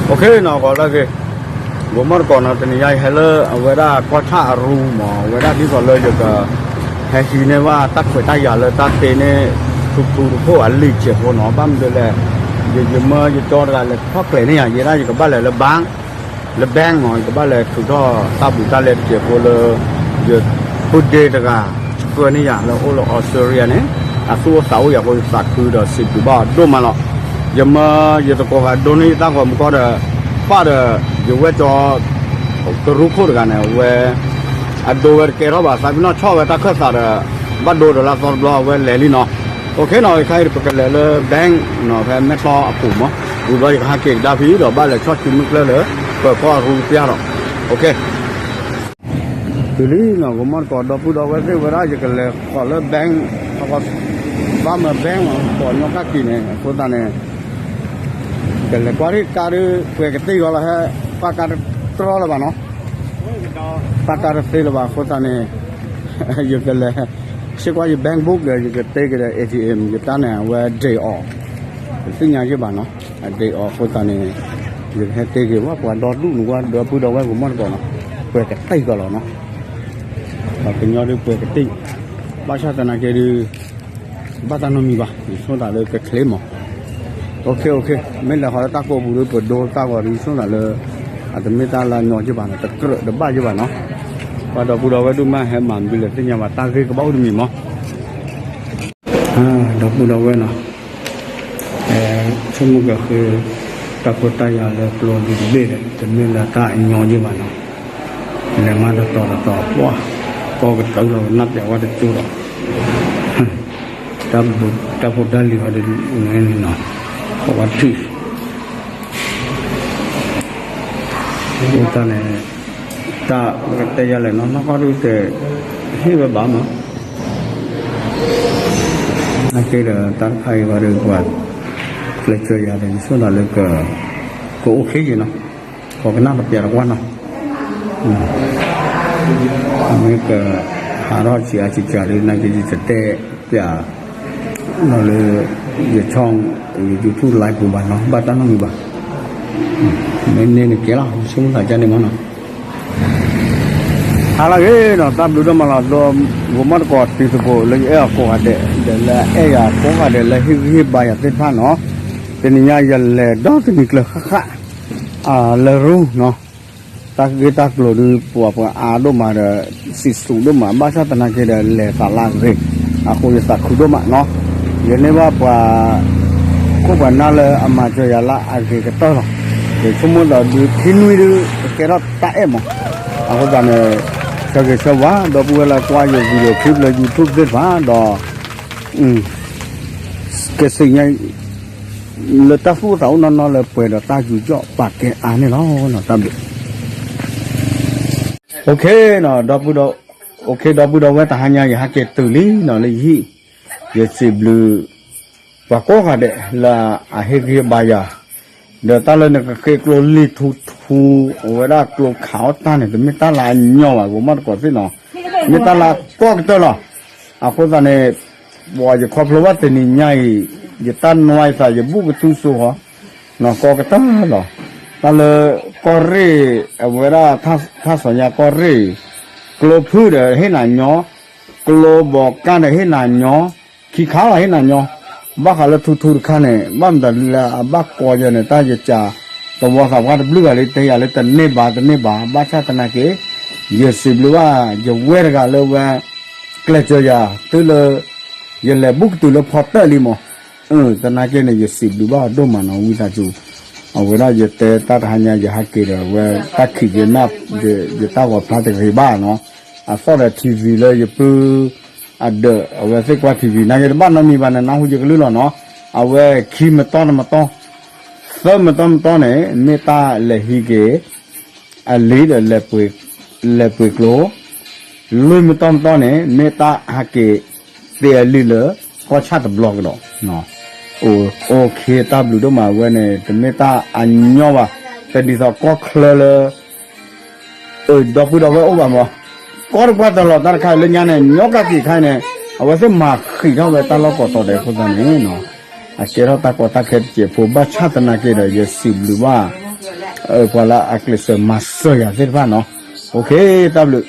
နီၤ ဂီၤလၢအဂ့ၤ, ဂီၤမီၢ်တကိးနီၤ တနံၤညါအံၤဟဲလၢအဝဲဒၣ်ကီၢ်ဆၣ်အရူမး အဝဲဒၣ်ဒ်သိးလၢယက ဟဲဟံးန့ၢ်ဘၣ်တၢ်ခွဲးတၢ်ယာ်လၢတၢ်တ့န့ၢ် ထူထူတခိၣ်အလံာ်စဲးဖိနီၤ ဘၣ်မနုၤလဲၣ်, ယမၢယကၠီတဂၤလဲၤထီၣ်ကျဲၤန့ၢ်ယၤ ယဲဒၣ်ယကဘၣ်လဲၤလၢ bank လၢ bank မး ယကဘၣ်လဲၤထုးထီၣ်တၢ်ဘူးတၢ်လဲတစဲးဖိလၢ ယပုၢ်ဒ့တဂၤ ဆှၢန့ၢ်ယၤလၢအိၣ်လၢ Australia န့ၣ် အသူၣ်အိၣ်သးအိၣ်ယၤအဃိ ယသးခုဒီးစံးဘျုးဘၣ်အီၤဒိၣ်မးလီၤ. ယမၢယသကိးဂၤဒိန့ၢ်ယတၢ်ဂီၤမူကီၢ်ဒီး ပၣ်ဒီး ယဝဲၢ်ကၠီ တရူခိၣ်တဂၤန့ၣ် အဝဲ အဒိဝဲတကဲထီၣ်ဘၣ် သးပ့ၤနီၣ်ဆီၣ်ဝဲတၢ်ခၢၣ်သးဒီး ဘၣ်ဒိဒီးလၢအသီတဘျီအဝဲလဲၤလံနီၤ. အိၣ်ခ့နီၤ ခဲအံၤပကလဲၤလၢ bank နီၤ ဖဲမဲၢ်ကျီအပူၤမး ဝံၤဘျီယကဟးက့ၤကဒါဖဲအံၤဒီး ဘၣ်လဲၤဆီၣ်ဆူမုၢ်ကျၢၢ်လၢ ပၢၤကီၢ်အရူပျၢ်ဒီး အိၣ်ခ့ တုၤလံနီၤ ဂီၤမီၢ်တကိးဒီပုၢ်ဒီဝဲၢ်သ့ၣ်ဝဲဒၣ် ယကလဲၤဃီၤလၢ bank ဘၣ်မၢ bank မး ကိးညီကၣ်က့ၤန့ၣ် အဃိသတးန့ၣ် ကလဲၤကွၢ်ဒံးကါဒုး ပှဲၤကသ့ၣ်ဂီၤလီၤ ဟဲ ပၣ်ကါတတြီလၢၤဘၣ်နီၤ ပၣ်ကါတသ့လၢၤဘၣ်အဃိသတးန့ၣ် ယကလဲၤ ဆ့ကွၢ်ယ bank book ဒီး ယကတ့က့ၤဒီး ATM ယတၢ်န့ၣ် အဝဲ day off တသ့ၣ်ညါယ့ၢ်ဘၣ်နီၤ အ day off အဃိသတးန့ၣ် ယကဟဲတ့က့ၤဝဲ ပှၤဒီဒူၣ်န့ၣ်ဝဲ ဒီပုၢ်ဒီဝဲၢ်ဂီၤမီၢ်တကိးနီၤ ပှဲၤကသ့ၣ်ဂီၤလီၤနီၤ ပှၤကညီဒုးပှဲၤကသ့ၣ် ဘၣ်ဆၣ်သနာ်က့ဒုး ဘၣ်တၢ်နီတမံၤဘၣ် ယဆိသးလၢကချ့မး အိၣ်ခ့ အိၣ်ခ့ မ့ၢ်လဲၤဃီၤလၢတၢ်ကိးပူၤဒုး ပဒိတၢ်ဂီၤဒုး ယဆိသးလၢ အတမ့ၢ်တၢ်လၢညီယ့ၢ်ဘၣ်နီၤ တကြၢးတဘၣ်ယ့ၢ်ဘၣ်နီၤ ပှၤဒီပုၢ်ဒီဝဲၢ်ဒုးမ့ၢ်ဟဲမၤမနုၤလဲၣ်သ့ၣ်ညါဘၣ် တၢ်ဂ့ၢ်ကဘၣ်အိၣ်တမံၤမး ဒီပုၢ်ဒီဝဲၢ်နီၤ ဆိကမိၣ်ကဃ့ တၢ်ခွဲးတၢ်ယာ်လၢကျိဒုးတဘ့ၣ်ဒီး တမ့ၢ်လၢတၢ်အညီယ့ၢ်ဘၣ်နီၤ လဲၤမးတတီၤတတီၤ ပှၢ် ကီကတၢၢ်လီၤ ကနၣ်ပျးဝဲတကၠိဒီး တၢ်ဖိတၢ်လံၤဝဲဒ်န့ၣ်နီၤ ပဝဲထံၣ် အဃိသတးန့ၣ် တၢ်ကတဲယၤလဲၣ်နီၤ နီၢ်ကီၢ်ဒုးတဲ ဟ့ၣ်ဝဲဘၣ်မး နာ်က့ဒီး တၢ်တခါအံၤဝဲဒုး ပှၤကျဲးစၢးယၤဒီး ယဆိသးလၢ ကအိၣ်ခ့ယဲနီၤ ပှၤကနၣ်တပျးတကွၢ်နီၤ မ့ၢ်ကဟးထီၣ်ဆံးအါဆံးကၢ်ဒီး နာ်က့ယတတဲပျး လီၤလၢ ယ channel ယ YouTube live ပူၤဘၣ်နီၤ ဘၣ်တၢ်နီတမံၤဘၣ် မ့ၢ်န့ၢ်န့ၣ်ကဲလီၤ ယဆိကမိၣ်သးဒ်န့ၣ်မးနီၤ ဟါလၢအဂ့ၤနီၤ တၢ်ဘျုးဒိၣ်မးလီၤ ဒီး ဂီၤမီၢ်တကိးတံၤသကိးလၢယအဲၣ်အီၤကိးဂၤဒဲး ဒီးလၢအအဲၣ်ယၤကိးဂၤဒဲးလၢဟ့ၣ်ဂံၢ်ဟ့ၣ်ဘါယၤသ့ၣ်တဖၣ်နီၤ တနံၤညါယလဲၤဒီတနံၤကျၢၤဃၣ်ဃၣ် လၢရူနီၤ တၢ်ဂ့ၢ်တၢ်ကျိၤဒုး ပှၤပှၤအါဒိၣ်မးဒီး စံးဆူၣ်ဒိၣ်မး ဘၣ်ဆၣ်သနာ်က့ဒီး လဲၤသးလၢအဂ့ၤ အဃိယသးခုဒိၣ်မးနီၤ ယန့ၢ်ဘၣ်ပှၤ ခိၣ်ပှၤနၢ်လၢအမၤစၢၤယၤလၢအဂ့ၤကတၢၢ်လီၤ ယဆိကမိၣ်ဒီးဒုးခံနွံဒုး ကကဲထီၣ်တၢ်အဲၣ်မး အဃိသတးန့ၣ် ဆၢဂ့ၤဆၢဝါ ဒီပုၢ်ဝဲၢ်လၢကွၢ်ယ video clip လၢ YouTube သ့ၣ်တဖၣ်ဒီး ကသ့ၣ်ညါ လၢတၢ်သူၣ်အိၣ်သးအိၣ်နီၢ်နီၢ်လၢပှဲၤဒီးတၢ်ယူးယီၣ်ပာ်ကဲအါန့ၣ်လီၤ. တၢ်ဘျုး OK နီၤ OK ဒီပုၢ်ဒီဝဲၢ် တဟါညါ ယဟဲက့ၤတုၤလံနီၤ လၢယဟံၣ် ယစံးဘျုး ပှၤကိးဂၤဒဲးလၢအဟ့ၣ်ဂံၢ်ဟ့ၣ်ဘါယၤ ဒီးတၢ်လၢနကဃ့ကျိလံာ်ထူထူ အဝဲဒၣ်ကျိခးအီၣ်တၢ်န့ၣ် တမ့ၢ်တၢ်လၢအညီဘၣ် ဂီၤမီၢ်တကိးသ့ၣ်နီၤ မ့ၢ်တၢ်လၢအကီၢ်ကတၢၢ်လီၤ. အဃိသတးန့ၣ် ပှၤယခီဖျိဘၣ်တနံၤညါအံၤ ယတၢ်နွါယသး ယဘူၣ်ကသူစိဟီ နီၢ်ကီၢ်ကတၢၢ်လီၤ. တၢ်လၢကီၢ်ရ့ၣ် အဝဲဒၣ် ထါစီၤညါကီၢ်ရ့ၣ် ကျိဖုၣ်ဒီးဟ့ၣ်နၤညီ ကျိဘီကၣ်ဒီးဟ့ၣ်နၤညီ ခံခါလီၤဟ့ၣ်နၤညီ ဘၣ်ဃးလၢထူထူတခါန့ၣ် ဘၣ်မတၤဒ်လဲၣ် အဘၣ်ကီယဲန့ၣ် တၢ်ယကး သဝီသးပှၢ်တဘျုးဂၤလံ တဲယၤလၢတန့ၢ်ဘၣ်တန့ၢ်ဘၣ် ဘၣ်ဆၣ်သနာ်က့ ယစံးဘျုးဘၣ် ယဝဲၢ်တဂၤလၢဝဲ ကျဲးစၢးယၤ တုၤလၢ ယလဲၤဘူၣ်ကတုၤလၢဖီတၢၣ်လံမး သနာ်က့န့ၣ် ယစံးဘျုးဘၣ်အီၤဒိၣ်မးနီၤ ဝံသးစူၤ အဝဲဒၣ်ယတဲတၢ်တဟါညါ ယဟးက့ၤဒီး အဝဲတၢ်ခံးယနၢ် ယတၢ်ဂီၤဖျါတဂ့ၤဘၣ်နီၤ အသီၣ်ဒီး ထံၣ်ဝံၤ လၢယပုၢ် အဒၢး အဝဲသ့ၣ်ကွၢ်ထံၣ်ဝံၤ နာ်က့တဘၣ်နီတမံၤဘၣ်န့ၣ် နၢ်ဟူယကလုၢ်လီၤနီၤ အဝဲခံမတီၢ်တမတီၢ် သၢမတီၢ်မတီၢ်န့ၣ် မ့ၢ်တၢ်လဲၤဟံးက့ၤ အလံာ်ဒီး လဲၤပှ့ၤကျိ လွံၢ်မတီၢ်မတီၢ်န့ၣ် မ့ၢ်တၢ်ဟးက့ၤ သ့အလံာ်လၢကီၢ်ဆၣ်တဘျီကဒီး အိၣ်ခ့တၢ်ဘျုးဒိၣ်မးဝဲန့ၣ် တမ့ၢ်တၢ်အညီဘၣ် တဒ်သိးကီၢ်ချၢလၢ ဒီပုၢ်ဒီဝဲၢ်အိၣ်ဘၣ်မး ကီၢ်တကွၢ်တၢၢ်လီၤ တၢ်တခါလၢညါန့ၣ် ညီကၣ်က့ၤခါန့ၣ် အဝဲသ့ၣ်မၤဃံးထီၣ်ဝဲတၢ်လီၢ်ကိးတီၤဒဲးအဃိသတးန့ၣ် အကဲထီၣ်တၢ်ကီတၢ်ခဲတစဲးဖိ ဘၣ်ဆၣ်သနာ်က့ဒီး ယစံးဘျုးဘၣ် ပှၤလၢအကျဲးစၢးမၤစၢၤယၤသ့ၣ်တဖၣ်နီၤ, တၢ်ဘျုး